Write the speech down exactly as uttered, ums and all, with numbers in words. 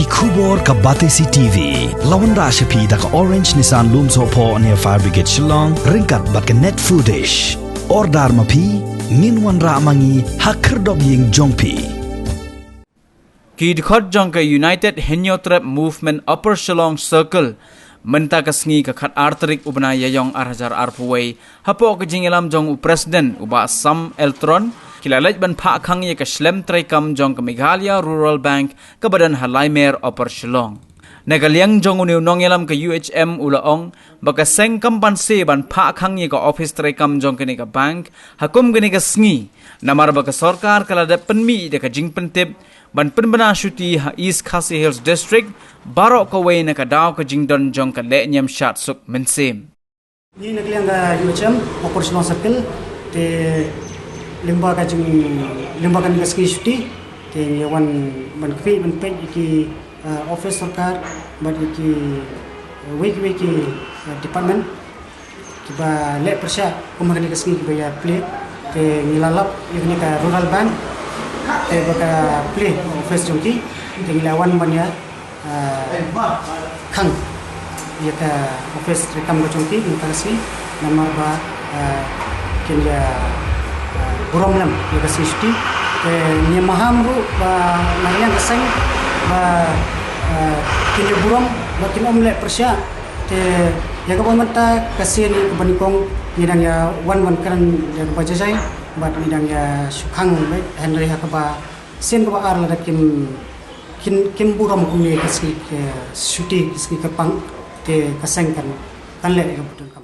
Khubor ka Batesi T V la wanrah sha phi da ka Orange Nissan Lumsohphoh near Fire Brigade Shillong ryngkat bad ka Net Foodish. Order ma phi, ngin wanrah ma ngi ha khyrdop ïing jong phi. Ki dkhot jong ka United Hynñiewtrep Movement Upper Shillong Circle mynta ka sngi ka khatar tarik u bnai Ïaïong ar hajar arphew wei, hapoh ka jingïalam jong u President u Bah Sam L Tron, ki la leit ban phah khang ïa ka shlem treikam jong ka Meghalaya Rural Bank kaba don ha Laimer, Upper Shillong. Na ka liang jong une u nongïalam ka U H M u la ong ba ka seng kam banse ban phah khang ïa ka ophis treikam jong kane ka bank ha kum kane ka sngi, namar ba ka sorkar ka la dep pynmih da ka jingpyntip ban pynbna shuti ha East Khasi Hills District baroh kawei na ka daw ka jingdon jong ka lehniam shad suk mynsiem. Ngi na ka liang ka U H M Upper Shillong Circle, te lyngba ka jing, lyngba kane ka sngi shuti, te ngi wan ban khmih ban peit ïa ki, ah, office sorkar bad ïa ki, ah, wei ki wei ki, ah, department kiba leh pyrshah kum ha kane ka sngi kiba ïa plie. Te ngi la lap ïa kane ka Rural Bank, te ba ka plie office jong ki, te ngi la wan ban ïa, ah, khang ïa ka office treikam ka jong ki mynta ka sngi, namar ba, ah, kin ïa, ah, burom lem ïa ka sngi shuti. Te ngi maham ruh ba na ka liang ka seng ba, ah, kin ïa burom ba kin ym leh pyrshah. Te ïa kaba mynta ka sien kaba nyngkong ngi dang ïa wan ban kren ïa kaba jai jai bad ngi dang ïa shu khang beit, hynrei ha kaba sien kaba ar lada kim, kim, kim burom kumne ka sngi ka shuti, ka sngi kyrpang, te ka seng kan, kan leh ïa kaba donkam.